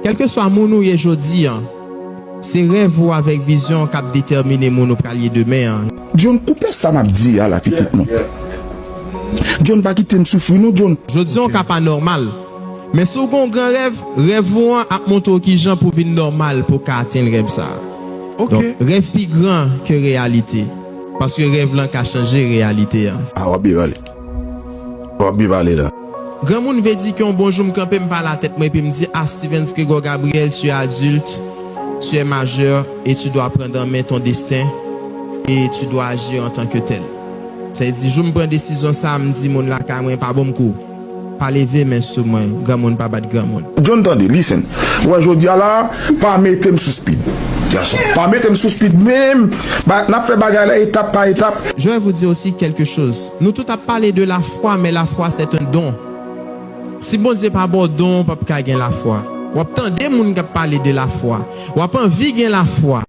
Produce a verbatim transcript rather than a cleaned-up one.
Kèlkeswa moun ou ye jodi an, se rèv ou avèk vizyon w k ap detèmine moun ou pral ye demen an. John, koupe sa m ap di a la, pitit mwen. John, pa kite m soufri non, John. Jodi an w ka pa nòmal. Men si w gen yon gran rèv, rèv ou an ap montre w kijan pou w vin nòmal pou w ka atenn rèv sa a. Ok. Donk, rèv pi gran ke reyalite. Paske rèv lan ka chanje reyalite an. Ah, w ap byen pale. W ap byen pale la. Granmoun vle di ke yon bon jou m kanpe, m pale a tèt mwen epi m di, ah, Stephens Gregor Gabriel, tu es adulte, tu es majeur et tu dois prendre en main ton destin et tu dois agir en tant que tel. Sa vle di, jou m pran desizyon sa, m di moun lakay mwen pa ban m kou. Pa leve men sou mwen, granmoun pa bat granmoun. John, tande, listen. Ou wè jodi a la, pa mete m sou speed. Gason, pa mete m sou speed menm. Ba, n ap fè bagay la etap pa etap. Je vais vous dire aussi quelque chose. Nou tout ap pale de la foi, men la foi c'est un don. Si Bondye pa ba w don, w p ap ka gen lafwa. W ap tande moun k ap pale de lafwa. W ap anvi gen lafwa.